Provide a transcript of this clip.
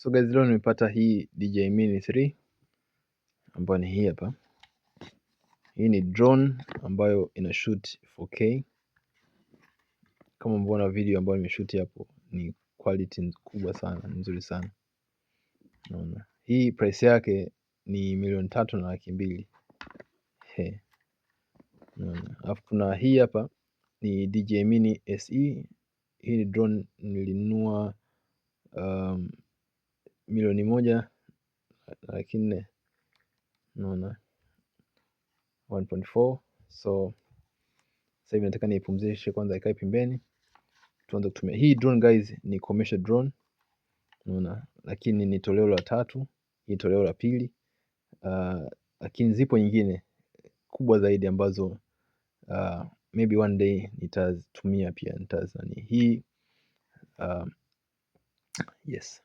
So guys, leo nimepata hii DJI Mini 3 ambayo ni hii hapa. Hii ni drone ambayo ina shoot 4K. Kama mmeona video ambayo nimeshoot hapo, ni quality kubwa sana, nzuri sana. Unaona. Hii price yake ni 3,200,000. He. Unaona. Alafu kuna hii hapa ni DJI Mini SE. Hii ni drone nilinunua 1,400,000. Unaona, 1.4. So sasa hivi nataka niipumzishe kwanza, ikae pembeni, tuanze kutumia hii drone. Guys, ni commercial drone, unaona, lakini ni toleo la tatu, hii toleo la pili. Lakini zipo nyingine kubwa zaidi ambazo maybe one day nitazitumia pia nitazani hii. Yes.